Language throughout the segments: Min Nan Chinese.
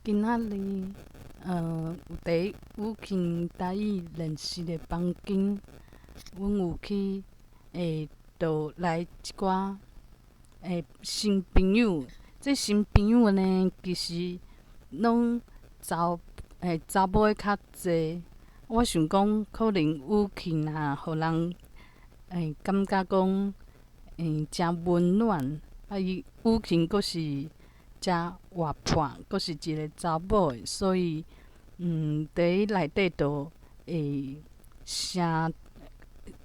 今仔日，有佇雨琴台語練習的房間，阮有去就來一寡新朋友。這新朋友呢，其實攏查某的較濟。我想講，可能雨琴啊，予人感覺講誠溫暖。啊，伊雨琴閣是誠活潑，閣是一个查某的，所以佇內底就會誠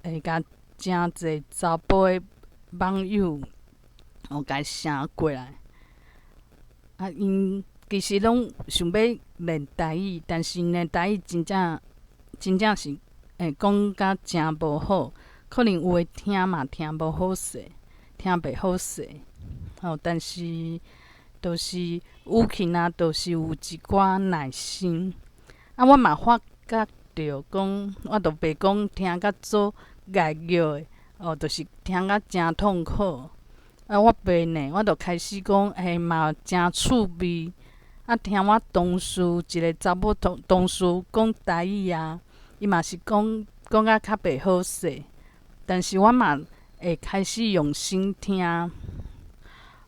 會共誠濟查埔的網友共伊聲過來。啊，𪜶其實攏想欲練台語，但是𪜶的台語真正真正是講甲誠無好，可能有的聽嘛聽無好勢，聽袂好勢。吼，但是就是雨琴啊，就是有一寡耐心。啊，我嘛發覺著講，我就袂講聽甲做礙虐的，哦，就是聽甲誠痛苦。啊，我袂呢，我就開始講，欸，嘛誠趣味。啊，聽我同事一个查某同事講台語啊，伊嘛是講講甲較袂好勢，但是我嘛會開始用心聽。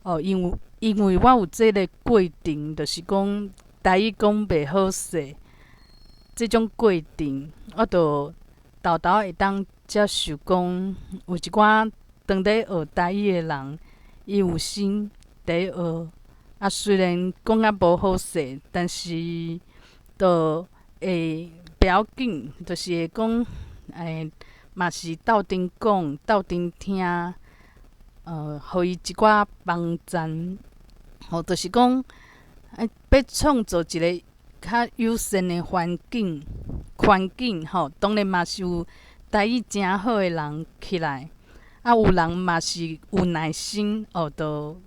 哦，因為我有這个過程，就是講台語講袂好勢，這種過程，我就沓沓會當接受講，有一寡當咧學台語的人，伊有心佇學，啊，雖然講甲無好勢，但是就會袂要緊，就是會講，嘛是鬥陣講，鬥陣聽，予伊一寡幫贊，吼，就是講，欲創造一个較友善的環境吼，當然嘛是有台語誠好的人起來，啊，有人嘛是有耐心，哦，就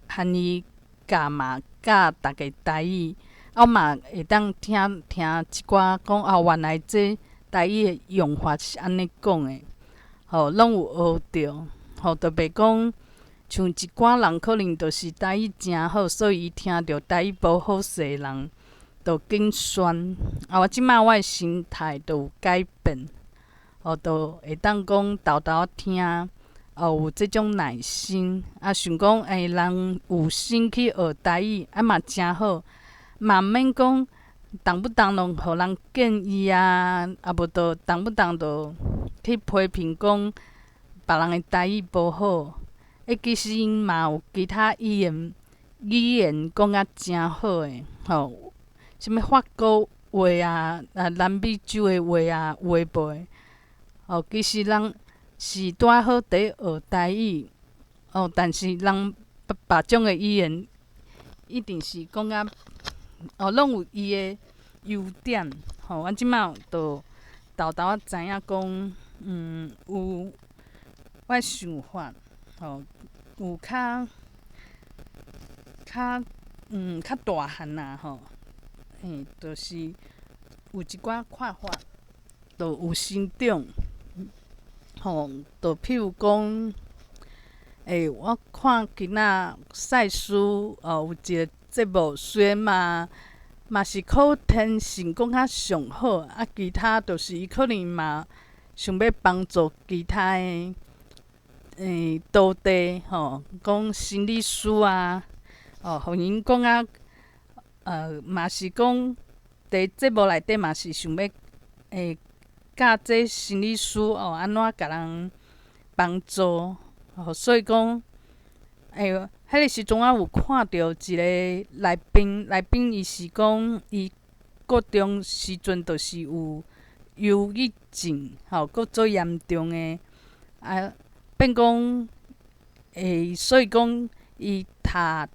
和伊教嘛教逐家台語，啊，我嘛會當聽聽一寡講，哦，原來這台語的用法是按呢講的，吼，攏有學著，吼，就袂講像一寡人可能就是台語誠好，所以伊聽著台語無好勢的人，就緊酸。啊，我這擺我的心態就有改變，哦，就會當講沓沓聽，哦，有這種耐心，啊，想講，欸，人有心去學台語，啊嘛誠好，嘛毋免講動不動攏予人建議啊，啊無就動不動就去批評講別人的台語無好。欸，其實𪜶嘛有其他語言講甲誠好的，吼，啥物法國話啊，啊南美洲的話啊，有的無的。哦，其實人是拄仔好佇學台語，哦，但是人別別種的語言一定是講甲，哦，攏有伊的優點，吼，阮這擺就沓沓仔知影講，有我的想法，吼，有較大漢啦，吼，就是有一寡看法，就有成長，吼，就譬如講，欸，我看今仔賽斯哦，有一个節目，雖然嘛是可天性講較上好，啊，其他就是伊可能嘛想欲幫助其他的徒弟吼，講心理師啊，哦，予𪜶講啊，嘛是講佇節目內底嘛是想欲教這心理師哦，按怎共人幫助，哦，所以講，欸，彼个時陣我有看著一个來賓，來賓伊是講伊國中時陣就是有憂鬱症，吼，閣足嚴重的，啊，變講，欸，所以講伊讀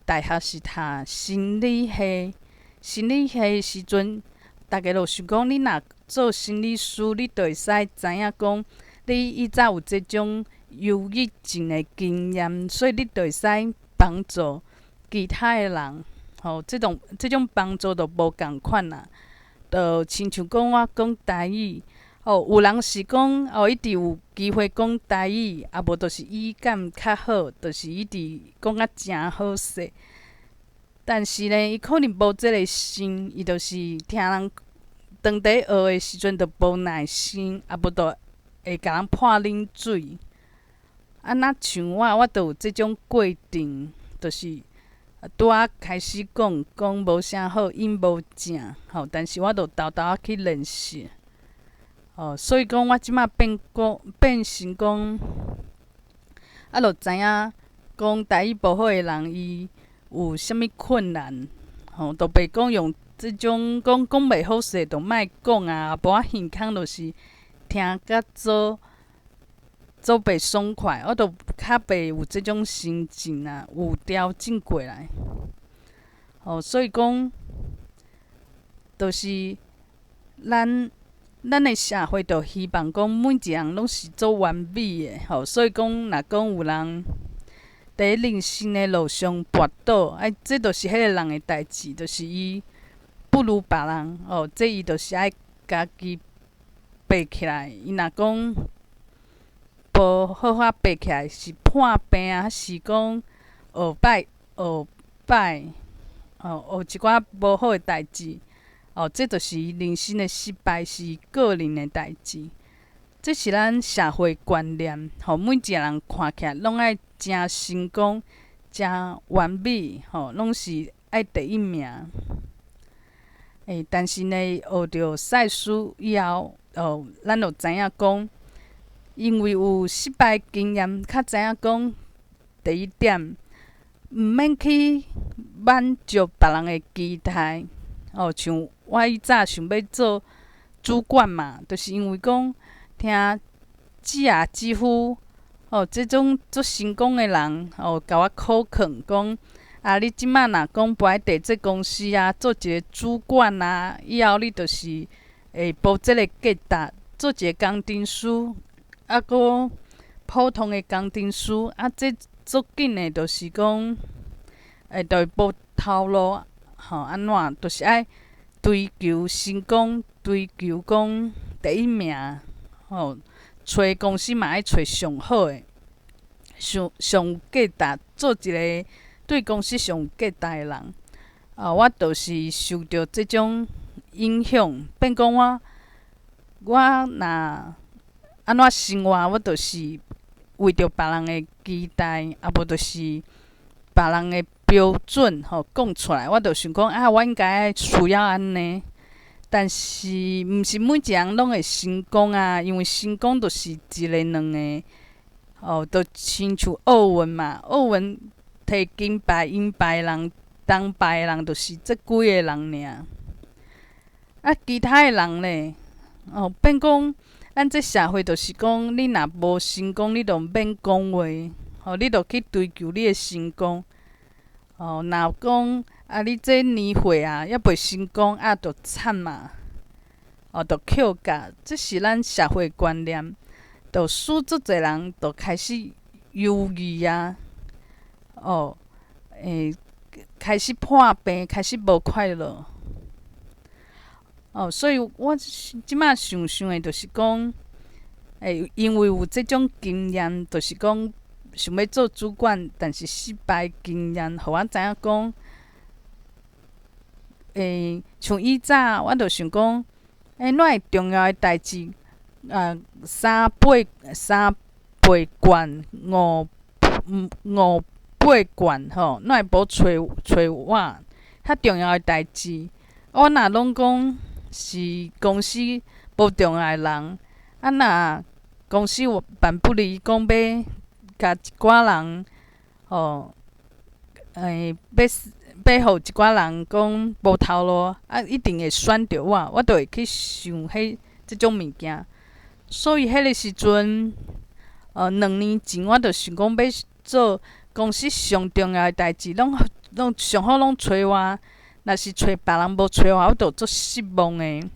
大學是讀心理系，心理系的時陣，逐家就想講，你若做心理師，你就會使知影講，你以前有這種憂鬱症的經驗，所以你就會使幫助其他的人，吼，這種幫助就無仝款啦。就親像講我講台語，哦，有人是講哦，一直有機會講台語，啊無就是語感較好，就是一直講甲誠好勢。但是呢，伊可能無這个心，伊就是聽人當佇學的時陣，就無耐心，啊無就會共人潑冷水。啊，若像我，我就有這種過程，就是拄仔開始講講無啥好，音無正，吼，但是我就沓沓仔去練習。哦，所以講我這馬變講變成講，啊，就知影講台語無好的人，伊有啥物困難，吼，就袂講用這種講講袂好勢，就莫講啊，無啊耳空就是聽甲做做袂爽快，我就較袂有這種心情啊，有調整過來。吼，所以講，就是咱。咱的社會就希望講每一人攏是做完美的，吼，所以講若講有人佇人生的路上跋倒，哎，這就是彼个人的代誌，就是伊不如別人，哦，這伊就是愛家己爬起來。伊若講無好好爬起來，是破病啊，還是講學歹學歹，哦，學一寡無好的代誌。哦，這就是人生的失敗，是個人的代誌。這是咱社會觀念，吼，每一個人看起來攏愛誠成功、誠完美，吼，攏是愛第一名。欸，但是呢，學著賽斯以後，哦，咱就知影講，因為有失敗經驗，較知影講，第一點，毋免去滿足別人的期待。哦，像我以早想欲做主管嘛，就是因為講聽姊仔姊夫哦，這種足成功的人哦，共我考勸講，啊，你這馬若講跋佇這公司啊，做一个主管啊，以後你就是會無這个價值，做一个工程師，啊，閣普通的工程師，啊，這足緊的，就是講會就會無頭路。吼，按怎，就是愛追求成功，追求講第一名，吼，揣公司嘛愛揣上好的，上上有價值，做一个對公司上有價值的人。啊，我就是受著這種影響，變講我我若按怎生活，我就是為著別人的期待，啊無就是別人的標準吼講出來，我就想講啊，我應該需要按呢。但是毋是每一個人攏會成功啊，因為成功就是一个兩个，哦，就親像奧運嘛，奧運提金牌、銀牌的人、銅牌的人，就是這幾个人爾。啊，其他的人咧，哦，變講咱這社會就是講，你若無成功，你就免講話，吼，你就去追求你的成功。哦，若講啊，你這年歲啊，猶袂成功啊，就慘嘛！哦，就扣價，這是咱社會觀念，就使足濟人就開始猶豫啊，哦，欸，開始破病，開始無快樂。哦，所以我這馬想想的，就是講，欸，因為有這種經驗，就是講。想欲做主管，但是失敗經驗，予我知影講，欸，像以早我就想講，欸，哪會重要的代誌，啊，三八三八罐五五八罐吼，哪會無揣揣我？較重要的代誌，我若攏講是公司無重要的人，啊若公司有萬不利講欲共一寡人，吼，欸，欲欲予一寡人講無頭路，啊，一定會選著我，我就會去想彼這種物件。所以彼个時陣，2年前我就想講欲做公司上重要的代誌，攏攏上好攏揣我。若是揣別人無揣我，我就足失望的。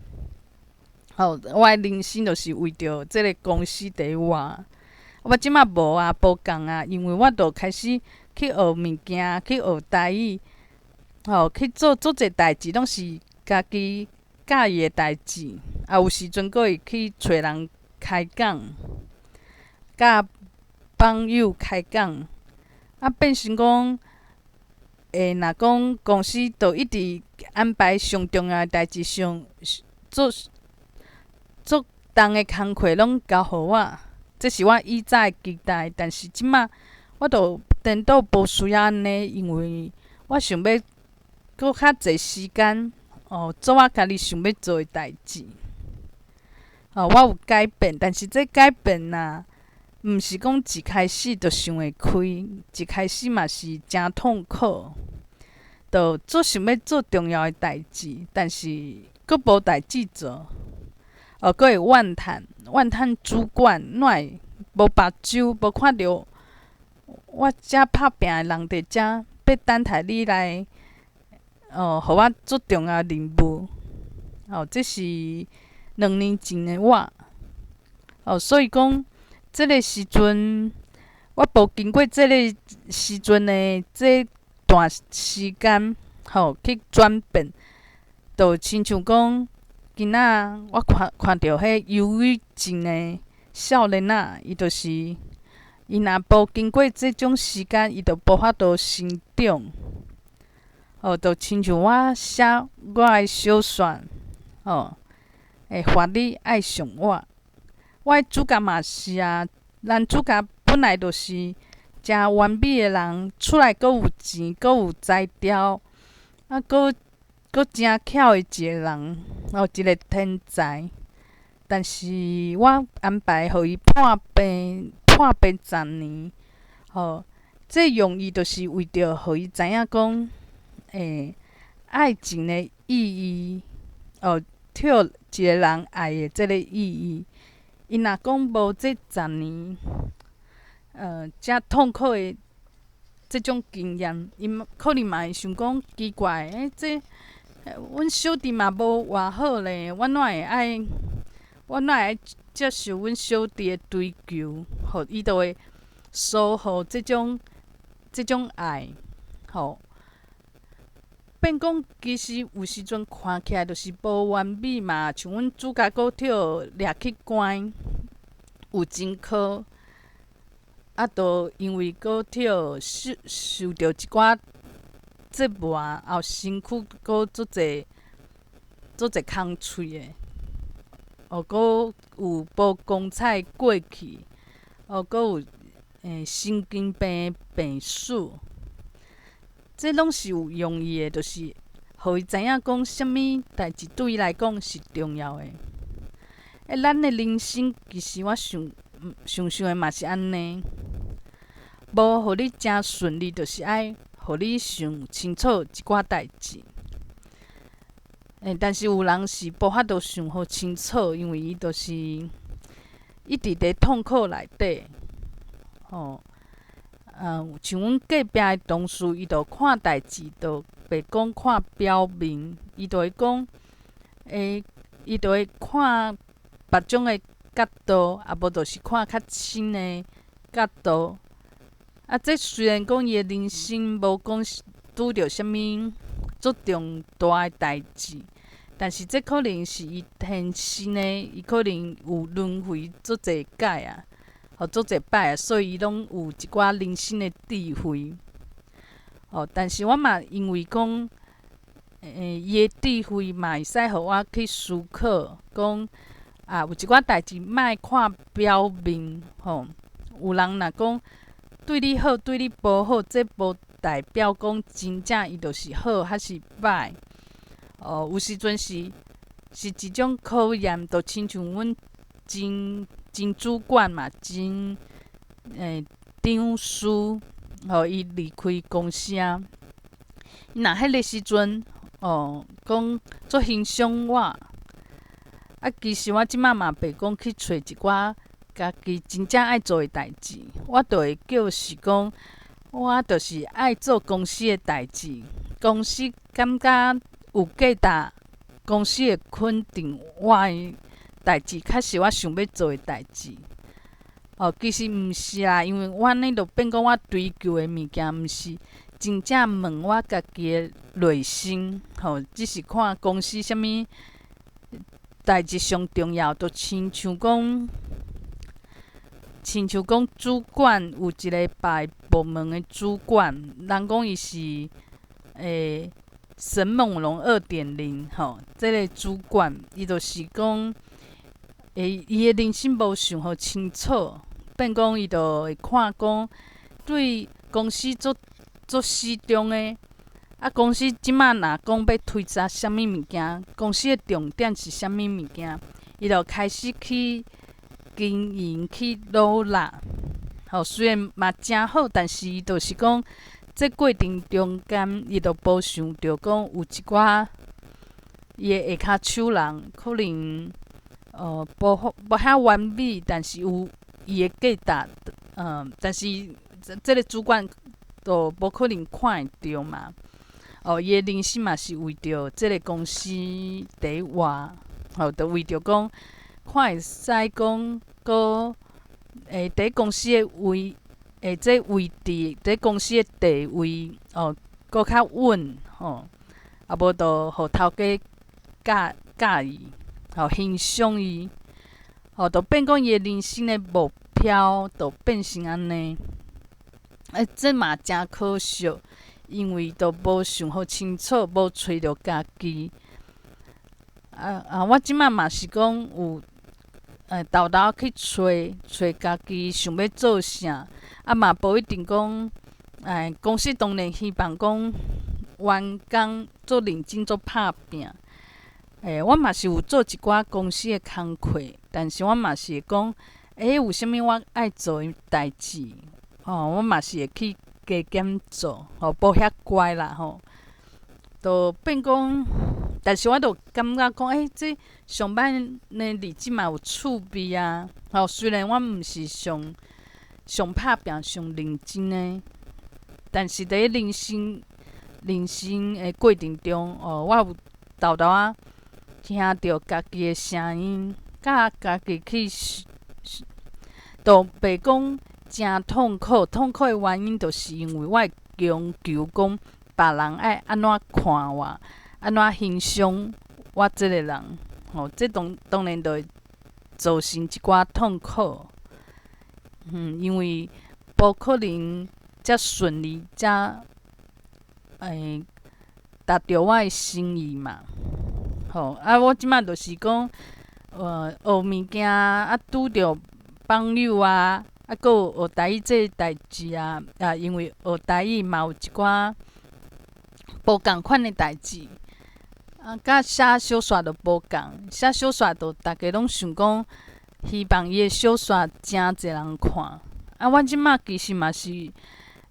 吼，我的人生就是為著這个公司佇活。我這馬無啊，無仝啊，因為我就開始去學物件，去學台語，吼，去做足濟代誌，攏是家己佮意的代誌。啊，有時陣閣會去揣人開講，佮朋友開講，啊，變成講，若講公司就一直安排上重要的代誌，上做足重的工課攏交予我，這是我以早的期待。但是這馬我就顛倒無需要按呢，因為我想欲閣較濟時間哦，做我家己想欲做的代誌。哦，我有改變，但是這改變啊，毋是講一開始就想會開，一開始嘛是誠痛苦，就足想欲做重要的代誌，但是閣無代誌做，哦，閣會怨嘆，怨嘆主管哪會無目睭，無看著我遮拍拚的人佇遮，欲等待你來，哦，予我足重要的任務，哦，這是2年前的我，哦，所以講，這个時陣，我無經過這个時陣的這段時間，吼，去轉變，就親像講，囡仔我看看著彼憂鬱症的少年仔，伊就是，伊若無經過這種時間，伊就無法度成長。哦，就親像我寫我的小說，哦，會罰你愛上我。我的主角嘛是啊，男主角本來就是誠完美的人，出來閣有錢，閣有才調，啊，閣閣誠巧的一個人，哦，一個天才。但是我安排予伊破病，破病10年，吼，這用意就是為著予伊知影講，愛情的意義，哦，予一個人愛的這个意義。伊若講無這十年，遮痛苦的這種經驗，伊可能嘛會想講奇怪，這阮小弟嘛無偌好咧，我哪會愛，我哪會愛接受阮小弟的追求？吼，伊就會疏忽這種愛，吼。變講其實有時陣看起來就是無完美嘛，像阮主角閣予掠去關，有前科，啊，都因為閣予受受著一寡折磨，後身軀閣足濟足濟空喙的，哦，閣有無光彩過去，哦，閣有神經病的病史。這攏是有用意的，就是予伊知影講，啥物代誌對伊來講是重要的。咱的人生其實我想想想的嘛是按呢，無予你誠順利，就是愛予你想清楚一寡代誌。但是有人是無法度想予清楚，因為伊就是一直佇痛苦內底，吼。像阮隔壁的同事，伊就看代誌，就袂講看表面，伊就會講，伊就會看別種的角度，啊無就是看較深的角度。啊，這雖然講伊的人生無講拄著啥物足重大的代誌，但是這可能是伊天生的，伊可能有輪迴足濟擺啊。哦，足濟擺啊，所以伊攏有一寡人生的智慧。哦，但是我嘛因為講，伊的智慧嘛會使予我去思考，講啊，有一寡代誌莫看表面，吼。有人若講對你好，對你無好，這無代表講真正伊就是好，還是歹。哦，有時陣是一種考驗，就親像阮前前主管嘛，前長司，吼，伊離開公司啊。伊若彼个時陣，哦，講足欣賞我，啊，其實我這馬嘛袂講去揣一寡家己真正愛做的代誌，我就會叫是講，我就是愛做公司的代誌，公司感覺有價值，公司會肯定我的代誌，較是我想欲做的代誌。哦，其實毋是啦，因為我按呢就變講我追求的物件，毋是真正問我家己的內心，吼，只是看公司啥物代誌上重要，就親像講主管有一个別部門的主管，人講伊是沈猛龍2.0吼，這个主管伊就是講，伊的人生無想予清楚，變講伊就會看講對公司足足死忠的，啊公司這馬若講欲推銷啥物物件，公司的重點是啥物物件，伊就開始去經營去努力，吼，雖然嘛誠好，但是伊就是講，這過程中間，伊就無想著講有一寡伊的下跤手人可能無無遐完美，但是有伊的價值，但是這個主管就無可能看會著嘛。哦，伊的人生嘛是為著這个公司佇活，吼，就為著講看會使講閣佇公司的位。這位置佇公司的地位哦，閣較穩吼，啊無就予頭家佮佮意，吼欣賞伊，吼就變講伊的人生的目標就變成按呢。這嘛誠可惜，因為都無想予清楚，無揣著家己。啊啊！我這馬嘛是講有，沓沓去揣揣家己想欲做啥，啊嘛無一定講，公司當然希望講員工足認真足拍拚。我嘛是有做一寡公司的工課，但是我嘛是會講，有啥物我愛做的代誌，吼，我嘛是會去加減做，吼，無遐乖啦，吼，就變講，但是我就感覺講，這上班的日子嘛有趣味啊，吼，雖然我毋是上上拍拚、上認真的，但是佇咧人生的過程中，哦，我有沓沓仔聽著家己的聲音，佮家己去，就袂講誠痛苦。痛苦的原因，就是因為我會強求講別人愛按怎看我，按怎欣賞我這个人，吼，這當當然就會造成一寡痛苦。因為無可能遮順利，遮達著我的心意嘛。吼，啊，我這馬就是講，學物件啊，拄著朋友啊，啊，閣有學台語這个代誌啊，啊，因為學台語嘛有一寡無仝款的代誌，啊，佮寫小說就無仝，寫小說就逐家攏想講，希望伊的小說誠濟人看。啊，我這馬其實嘛是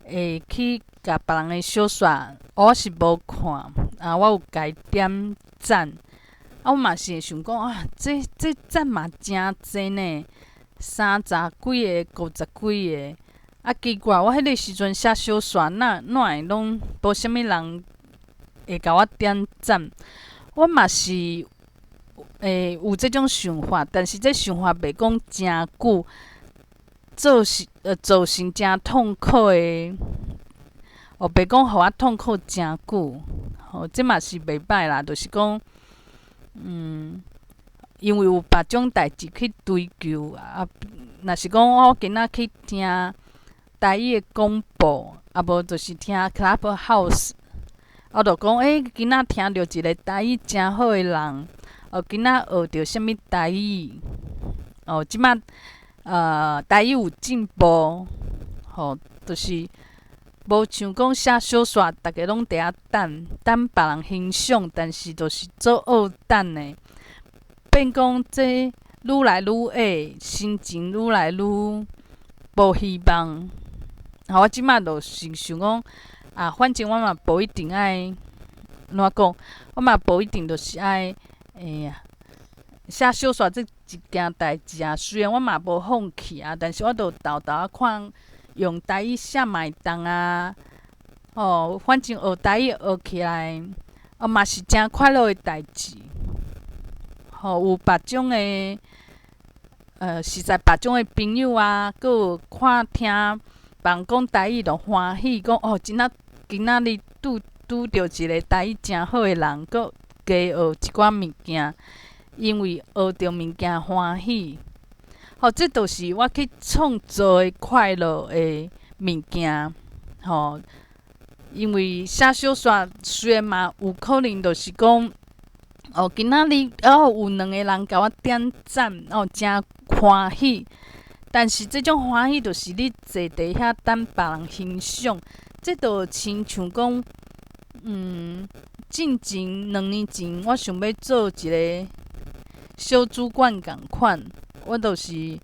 會去共別人的小說，我是無看，啊，我有共伊點讚。啊，我嘛是會想講啊，這讚嘛誠濟呢，三十幾个、五十幾个。啊，奇怪，我彼个時陣寫小說，哪哪會攏無啥物人會共我點讚？我嘛是有這種想法，但是這想法袂講誠久，造成誠痛苦的，哦，袂講予我痛苦誠久，吼，這嘛是袂䆀啦，就是講，因為有別種代誌去追求啊。若是講我今仔去聽台語的廣播，啊無就是聽 Clubhouse，我就講，今仔聽著一个台語誠好的人，哦，今仔學著啥物台語，哦，這馬台語有進步，吼，就是無像講寫小說，逐家攏佇遐等等別人欣賞，但是就是做僫等的，變講這愈來愈矮，心情愈來愈無希望。吼，我這馬就是想講，啊，反正我嘛無一定愛，按怎講，我嘛無一定就是愛，寫小說這一件代誌啊。雖然我嘛無放棄啊，但是我就沓沓仔看用台語寫嘛會當啊。吼，反正學台語學起來，哦嘛是誠快樂的代誌。吼，有別種的，實在別種的朋友啊，閣有看聽別人講台語就歡喜，講哦，今仔今仔日拄拄著一个台語誠好的人，閣加學一寡物件，因為學著物件歡喜。吼，這就是我去創造的快樂的物件，吼。因為寫小說雖然嘛有可能，就是講，哦，今仔日哦有兩個人共我點讚，哦，誠歡喜。但是這種歡喜，就是你坐佇遐等別人欣賞，這就親像講，進前2年前，我想欲做一個小主管仝款，我就是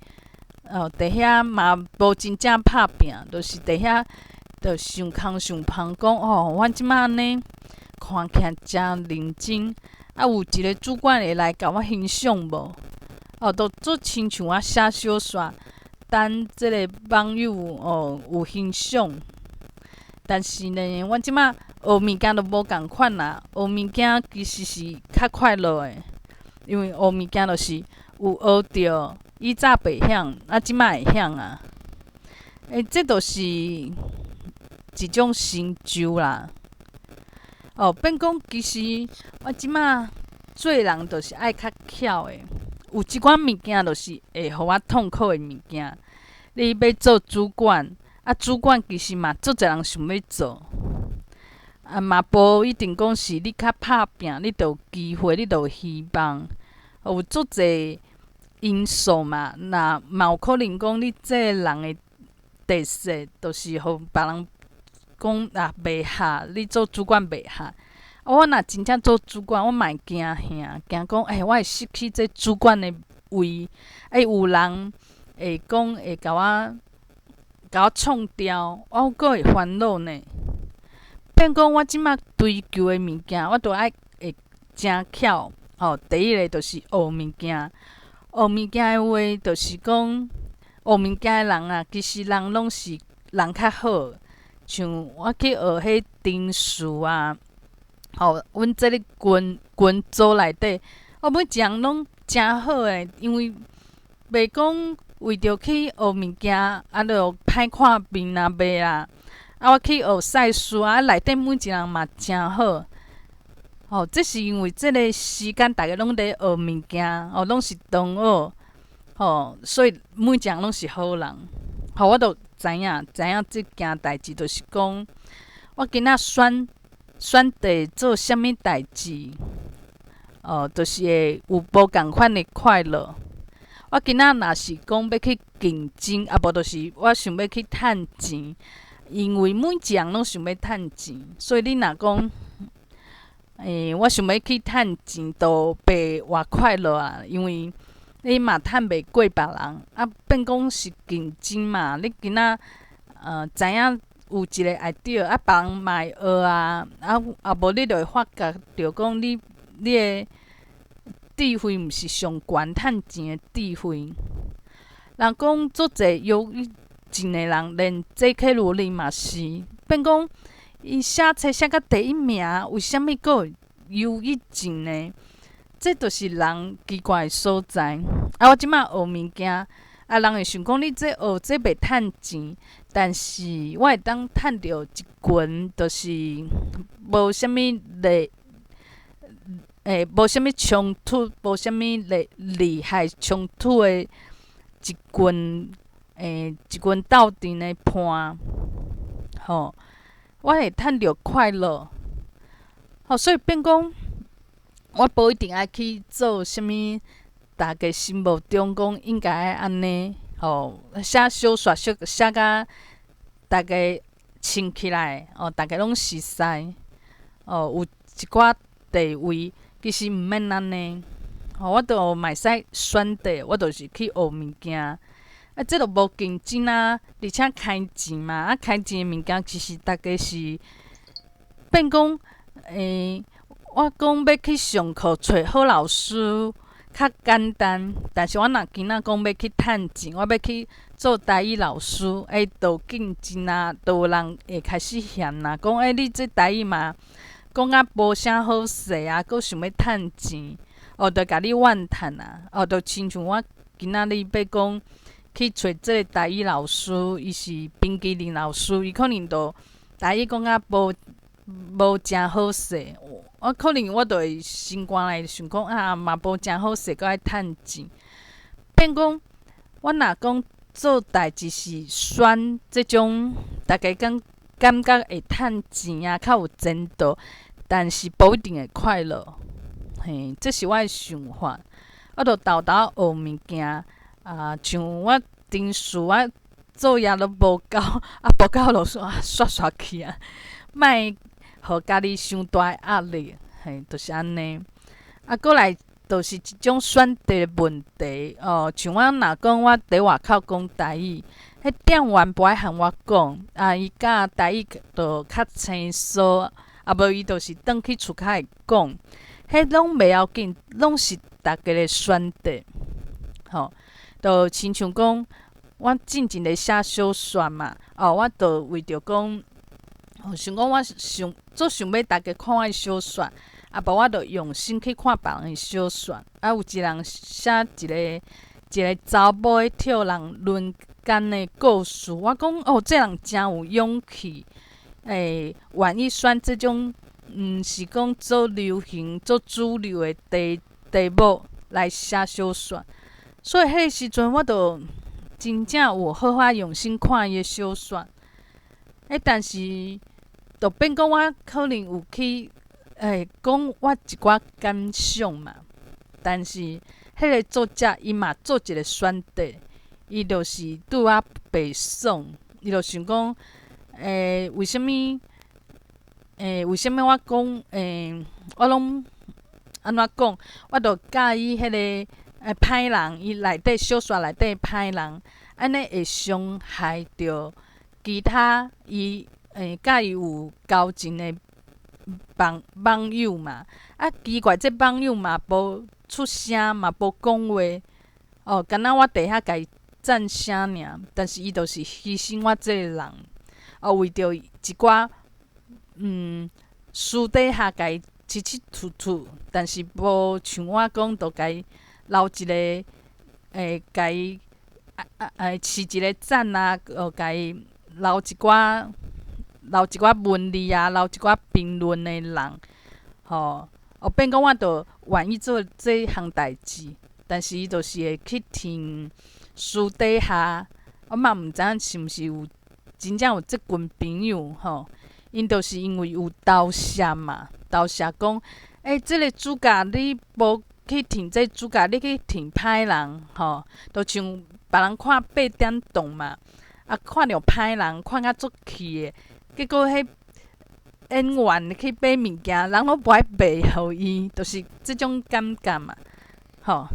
哦，佇遐嘛無真正拍拚，就是佇遐就想空想芳講哦，我這擺按呢看起來誠認真，啊有一個主管會來共我欣賞無？哦，都做親像我寫小說，等這个網友哦有欣賞。但是呢，我這擺學物件都無仝款啦，學物件其實是較快樂的，因為學物件就是有學著，以早袂曉，啊這擺會曉啊。欸，這就是一種成就啦。哦，變講其實我這擺做人就是愛較巧的，有一寡物件就是會予我痛苦的物件。你欲做主管，啊，主管其實嘛足濟人想欲做，啊嘛無一定講是你較拍拚，你就有機會，你就有希望。有足濟因素嘛，若嘛有可能講你這个人的特色，就是予別人講啊袂合，你做主管袂合。啊，我若真正做主管，我嘛會驚嚇，驚講欸，我會失去這主管的位，欸，有人會講會共我創掉，我閣會煩惱呢。變講我這擺追求的物件，我都愛會誠巧。吼，第一个就是學物件，學物件的話，就是講學物件的人啊，其實人攏是人較好。像我去學彼燈飾啊，吼，阮這个群群組內底，哦，每一人攏誠好的，因為袂講為著去學物件，啊，就歹看面啊，袂啦。啊，我去學賽事啊，內底每一個人嘛誠好。吼，這是因為這个時間逐家攏佇學物件，哦，攏是同學，吼，所以每一個人攏是好人。吼，我就知影，知影這件代誌，就是講，我今仔選選擇做啥物代誌，哦，就是會有無仝款的快樂。我今仔若是講欲去競爭，啊無就是我想欲去趁錢，因為每一人攏想欲趁錢，所以你若講，欸，我想欲去趁錢，都袂偌快樂啊，因為你嘛趁袂過別人，啊變講是競爭嘛。你今仔知影有一個 idea，啊別人嘛會學啊，啊啊無你就會發覺著講你你的智慧毋是上懸趁錢的智慧。人講足濟憂鬱症的人，連 J.K. 羅琳嘛是，變講伊寫冊寫甲第一名，為啥物閣會憂鬱症呢？這就是人奇怪的所在。啊，我這擺學物件，啊，人會想講你這學這袂趁錢，但是我會當趁著一群，就是無啥物利，欸，無啥物衝突，無啥物利利害衝突的一群，欸，一群鬥陣的伴，吼，我會趁著快樂，吼，所以變講，我無一定愛去做啥物，大家心目中講應該愛按呢，吼，寫小說寫寫甲大家穿起來，哦，大家攏熟似，哦，有一寡地位，其實毋免按呢，吼，我都嘛會使選擇，我就是去學物件，啊，這就無競爭啊，而且開錢嘛，啊，開錢的物件其實大家是變講，欸，我講欲去上課揣好老師較簡單，但是我若今仔講欲去趁錢，我欲去做台語老師，欸，就有競爭啊，就有人會開始嫌啦，講欸，你這台語嘛講甲無啥好勢啊，閣想欲趁錢，哦，就共你怨嘆啊，哦，就親像我今仔日欲講去揣這個台語老師，伊是冰淇淋老師，伊可能就台語講甲無無誠好勢，我可能我就會心肝內想講啊，嘛無誠好勢，閣愛趁錢。變講，我若講做代誌是選這種，大家講感覺會趁錢啊，較有前途，但是無一定會快樂。嘿，這是我的想法。我就沓沓學物件，啊，像我頂次我作業都無交，啊，無交就煞煞煞去啊，莫予家己傷大的壓力，嘿，就是按呢。啊，閣來就是一種選擇的問題哦。像我若講我佇外口講台語，彼店員無愛和我講，啊，伊教台語就較生疏，啊無伊就是轉去厝較會講，彼攏袂要緊，攏是逐家的選擇，吼。就親像講，我進前咧寫小說嘛，哦，我就為著講，想講我想足想欲逐家看我的小說，啊無我就用心去看別人的小說。啊，有一人寫一個一個查某咧跳人輪姦的故事，我講哦，這人誠有勇氣，願意選這種毋是講足流行、足主流的題目來寫小說。所以彼个時陣，我就真正有好好用心看伊的小說。但是就變講我可能有去講我一寡感想嘛。但是彼个作者伊嘛做一個選擇，伊就是對我袂爽，伊就想講，為啥物？為啥物我講？我攏按怎講？我就佮意彼个歹人，伊內底小說內底歹人，按呢會傷害著其他伊佮伊有交情的網友嘛。啊，奇怪，這網友嘛無出聲，嘛無講話，哦，敢若我佇遐共伊讚聲爾，但是伊就是犧牲我這個人，哦，為著一寡私底下共伊七七吐吐，但是無像我講，就共伊留一個，共伊飼一個讚啊，哦，共伊留一寡文字啊，留一寡評論的人，吼，哦，變講我就願意做這項代誌，但是伊就是會去聽私底下，我嘛毋知影是毋是有真正有這群朋友吼，𪜶就是因為有投射嘛，投射講，這个主角你無去挺這主角，你去挺歹人，吼，就像別人看八點檔嘛，啊，看著歹人，看甲足氣的，結果彼演員去買物件，人攏無愛賣予伊，就是這種感覺嘛，吼。